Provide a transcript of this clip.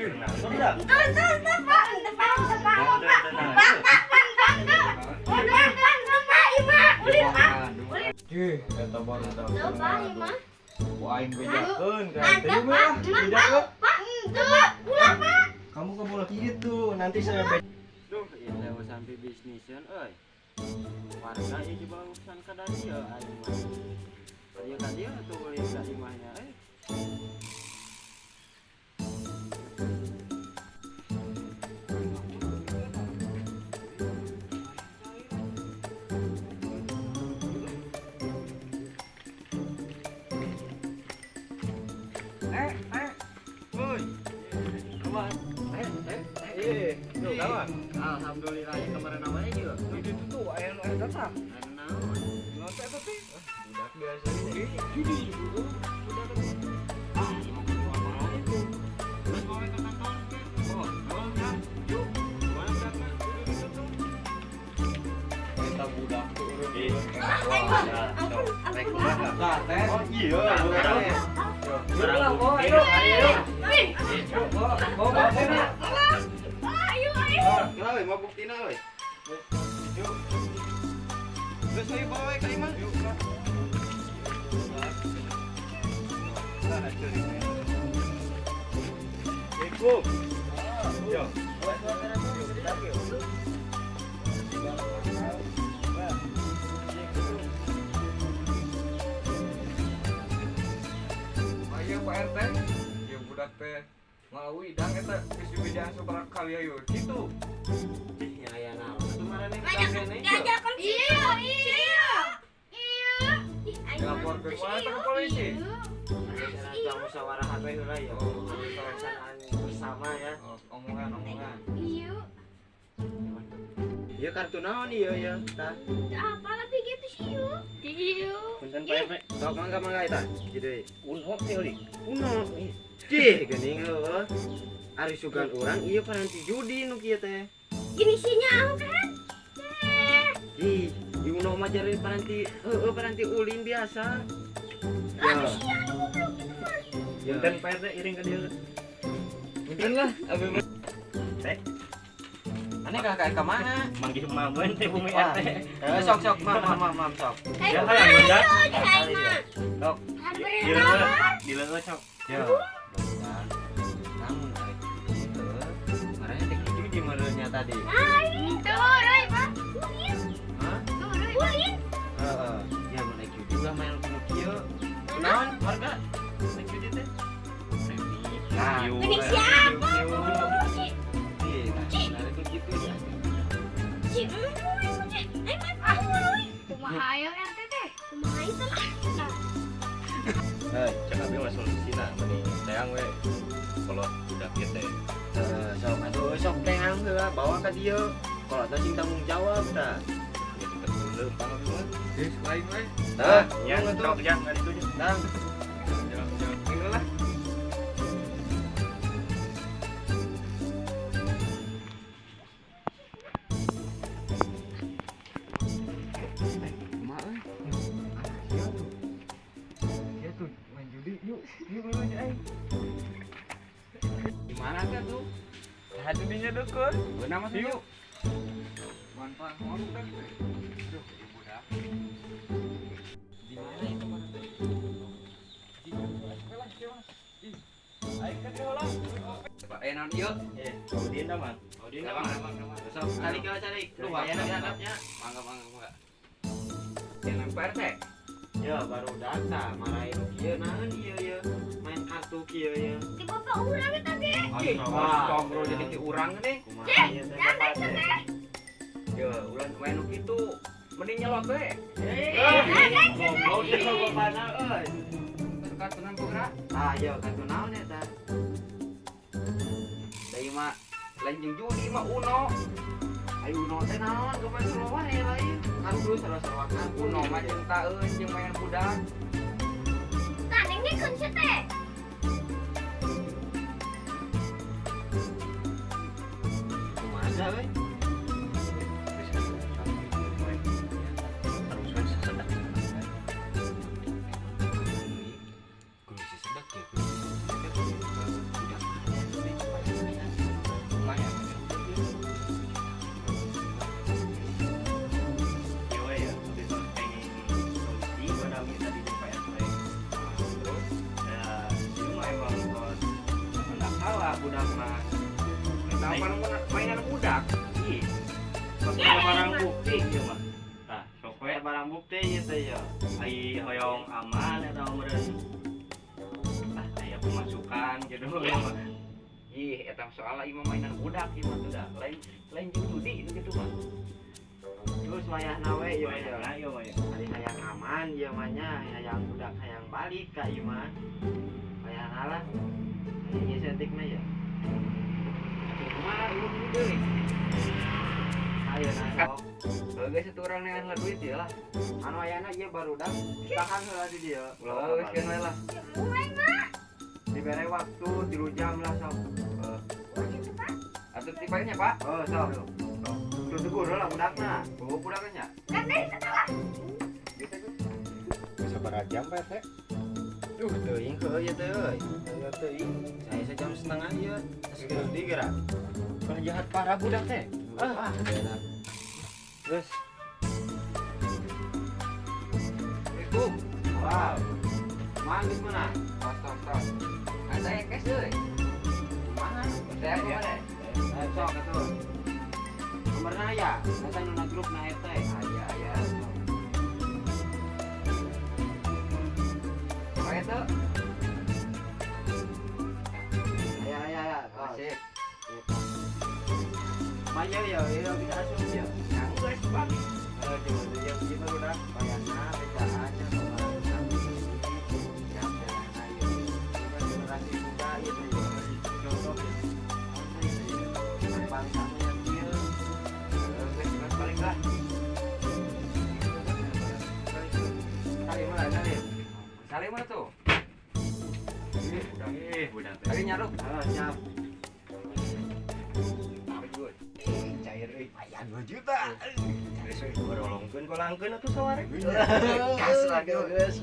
Nah, Tuh, tuh, tuh, Pak. Tuh, Pak, tuh, Pak, Pak. Pak, Pak, Pak, Pak, tuh. Udah, Pak, tuh, Pak, ima. Ulin, Pak. Ih, eta baru tahu. Tuh, Pak, ima. Ku aing bejakeun ka Mantap, teh Pak. mah. Mantap, Pak. Tuh, ulah, Pak. Kamu ke boleh gitu, nanti saya be Duh, ieu teh sampai bisniseun euy. Warga ieu coba urusan ka dieu aing mah. Ka dieu atuh ulin ka imahnya euy. Woi. Kumaha? Eh, tuh kawan. Alhamdulillah ya kemarin namanya juga. Di ditu tuh aya nu eta tah. Anu naon? Naon teh eta teh? Budak biasa ini. Judi. Budak teh. Ah, emang kumaha itu? Terus bawa ke kantor teh. Oh, naon kan? Yuk, mana budakna? Di ditu tuh. Eta budak tuh Ih. Ampun, ampun, ampun. Nah, teh. Oh iya, budak teh. Yuk lah, bawa, yuk. Ayo, ayo. Yuk, bawa, bawa, bawa. Ayo, ayo. Kenapa euy, mau buktina euy? Yuk. Geus euy bawa we ka imah. Yuk, Kak. Nah, ceritanya. Assalamualaikum. Yo. Ayo Pak RT, ya budak teh mau idang eta geus dibejaan sabaraha kali ayo kitu. Ih, nya aya naon atuh maraneh Ngajak, keneh. ngajakan iya, iya. Iya. Ih, ayo. Dilaporkeun wae teh ke polisi. Kita musyawarah we heula ya. Oh, Perencanaan bersama ya. Oh, omongan-omongan. Iya. Ieu kartu naon ieu ya? Tah. Apa lebih gitu sih, yuk. Iya. Punten Pak RT. Sok mangga mangga eta. Kitu euy. Uno teh euy. Uno. Cih, geuning heueuh. Ari sugan urang ieu paranti judi nu kieu teh. Gini sihnya aku kan. Eh, Ih, di Uno mah jare paranti heueuh paranti ulin biasa. Ya. sia lu goblok gitu mah. Ya. Punten Pak RT iring ka dieu. Punten lah, abi mah. Teh, Aneh kakak ke mana? manggih mamen teh bumi Wah. RT. Eh, sok sok mam mam mam mam sok. Hai, Ya, mah, hayang, ayo, budak. hai, mah. Sok. Harus Di berenang. leuweut, di leuweut sok. Ya. Namun arek gitu. Marahnya teh judi meureunnya tadi. Tuh, Roy, Pak. Ulin. Hah? Tuh, Roy. Ulin. Heeh. Ya mun naik judi ulah main kudu kieu. Kunaon warga? Naik judi teh. Nah, Ini siapa? Si, Ih, nah, nah itu gitu ya. si, Roy, si. Ayo, Pak, ah, Roy. Kumaha ayo RT teh? Kumaha itu lah. Nah, Hei, Cek abi mah solusina mending teang we. Kolot budak ieu teh. eh, sok atuh sok teang heula bawa ka dieu. Kalau teh sing tanggung jawab tah. Ya tetep leumpang abi mah. Geus lain we. Tah, Ya, atuh. sok jang ka ditu nya. Tang. Jawab-jawab ini lah. Kumaha euy? Ah, sia tuh. Sia tuh main judi yuk, yuk main aing. Gimana teh tuh? Tah judinya deukeut. Beunang masuk Yuk. Manfaat mau budak teh. Duh, ieu budak. Di mana itu mana teh? Di lah sia mah. Ih, aing ka dieu lah. Pak, eh naon ieu? Eh, Udin dah mah. Udin mah. Sok calik lah calik. Lu Lumayan, waktu ya. dihandapnya. Mangga mangga mangga. Jangan Pak RT. Ya baru datang marahin nu kieu naon ieu ye main kartu kieu ye. di bapak urang eta ge. Wah. Astagfirullah jadi ti urang geuning. Kumaha ieu teh Jangan bapak itu teh? teh. Ya, ulah main nu kitu. Mending nyelot we. Eh, goblok ieu bapana euy. Kartunan pura. Ah, iya kartu naon eta? Da ieu mah lain jeung judi mah Uno. Ayo Uno teh naon geus sarua wae lain. Kartu sarua-sarua kartu. Uno mah jeung taeun jeung main budak. Tah, nengkeun sia teh. Kumaha euy? Terus we sesedak. Kudu si sedak ya, kudu si sedak. Budak. budak mah. Eta mainan budak. Ih. Sok barang bukti ieu mah. Tah, sok we Aya barang bukti ieu teh ya. Ai hoyong aman eta meureun. Ah, aya pemasukan gitu ya mah. Ih, eta soalnya ieu mah mainan budak ieu mah tuh dah. Lain lain jeung judi itu gitu mah. Terus wayahna we ieu mah ya. Wayahna ieu mah ya. Ari hayang aman ieu mah nya, hayang budak hayang balik ka ieu mah. Wayahna lah. Aya ieu setik mah ya. Atuh kumaha lu deui. Ayo nah sok. Heuh geus satu urang neangan lah duit ya lah. Anu ayana ieu barudak ditahan heula di dieu. Ulah geus keun we lah. Dibere waktu 3 jam lah sok. Atuh tipanya, Pak. Oh, sok. Tuh tegur lah budakna. Oh, budaknya. Gitu tuh. Sabaraha jam Pak RT? Duh, teuing heuh ieu teh euy. Heuh teuing. Saya sejam setengah ieu. Geus gede geura. Kan jahat parah budak teh. Ah, Terus Assalamualaikum. wow. Manggis mana? Tos tos tos. Ada yang cash euy. Mana? Saya aku mana? Eh, sok atuh. Nomorna aya, eta nu na grup na RT. Aya aya. Pak itu. Aya aya aya. Oh, Tos. sip. Maya ya, ya bisa asup ya. Nah, geus, Pak. Eh, coba tuh jam ieu barudak bayarna bejaannya sabaraha Siap. jam ieu. Generasi muda ieu teh ya. Contoh ya. Bangsa yang ieu. Geus geus balik lah. Salim lah, salim. Salim mana tuh? Ih, budak teh. Lagi nyaruk. Halo, siap. Good. Cair euy, payan 2 juta. Geus we gorolongkeun kolangkeun atuh saware. Gas lah Geus. geus.